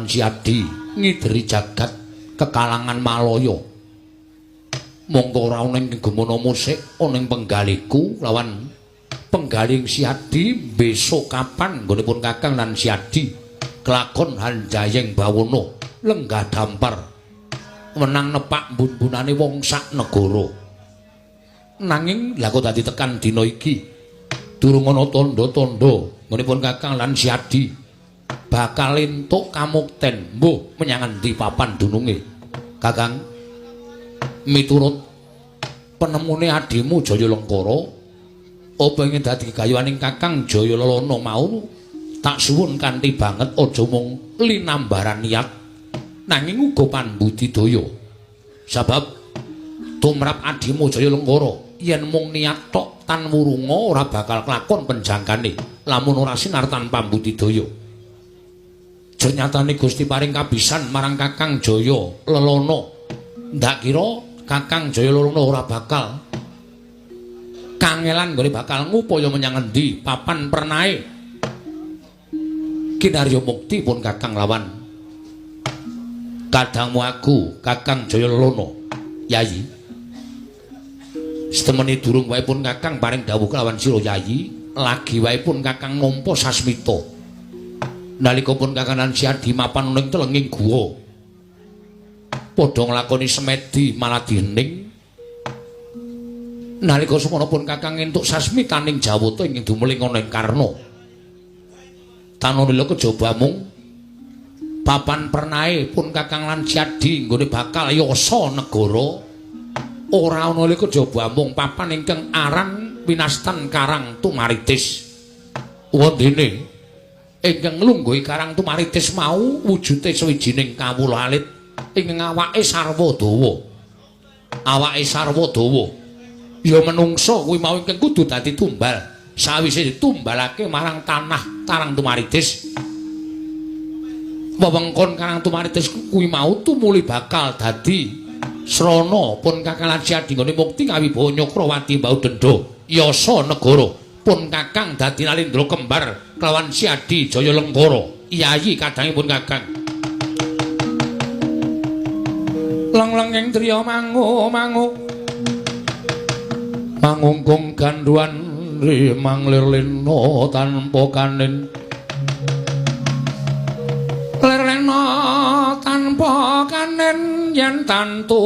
lan Siadi ngideri jagat kekalangan Malaya. Mongko ora ana ing gumana musik ana ing penggaliku lawan penggaling Siadi besok kapan nggonipun Kakang lan Siadi kelakon hanjayeng bawana lenggah dampar menang nepak bun-bunane wong sak negara. Nanging lha kok dadi tekan dina iki durung ana tandha-tandha nggonipun Kakang lan Siadi bakal entuk kamukten mbuh menyang endi papan dununge. Kakang, miturut penemune adimu Jaya Lengkara, apa ingin dadi gegayuhaning Kakang Jaya Lelana mau tak suwun kanthi banget aja mung linambaran niat nanging uga pambudidaya. Sebab tumrap adimu Jaya Lengkara yen mung niat tok tan wurunga ora bakal kelakon penjangkane lamun ora sinartan pambudidaya. Jernyatane Gusti paring kabisan marang Kakang Jaya Lelana, ndak kira Kakang Jaya Lelana ora bakal kangelan nggone bakal ngupaya menyang endi papan pernae kinarya mukti pun Kakang lawan kadangmu aku Kakang Jaya Lelana. Yayi, setemene durung wae pun Kakang paring dawuh kelawan sira Yayi, lagi wae pun Kakang nampa sasmita nalika pun Kakang lan Siadi mapan ning telenging guwa padha nglakoni semedi maladi hening. Nalika semono pun Kakang entuk sasmitaning Jawata ingkang dumeling ana ing Karna. Tanalila kejaba mung papan pernae pun Kakang lan Siadi nggone bakal yasa negara ora ana kejaba mung papan ingkang aran winastan Karang Tumaritis. Wondene ingkang nglungguhi Karang Tumaritis mau wujude sawijining kawula alit ingkang awake sarwa dawa. Awake sarwa dawa ya menungsa kuwi mau ingkang kudu dadi tumbal. Sawise ditumbalake marang tanah Karang Tumaritis, wewengkon Karang Tumaritis kuwi mau tumuli bakal dadi srana pun Kakang lan Siadi nggone mukti kawibawa Nyakrawati mbau dendha yasa negara. Pun Kakang dadi nalindra kembar kelawan Siadi Jaya Lengkara. Yayi kadangipun Kakang. Leng-lenging driya mangu mangu mangungkung gandhuan rimang lir lena tanpa kanen, lir lena tanpa kanen yen tantu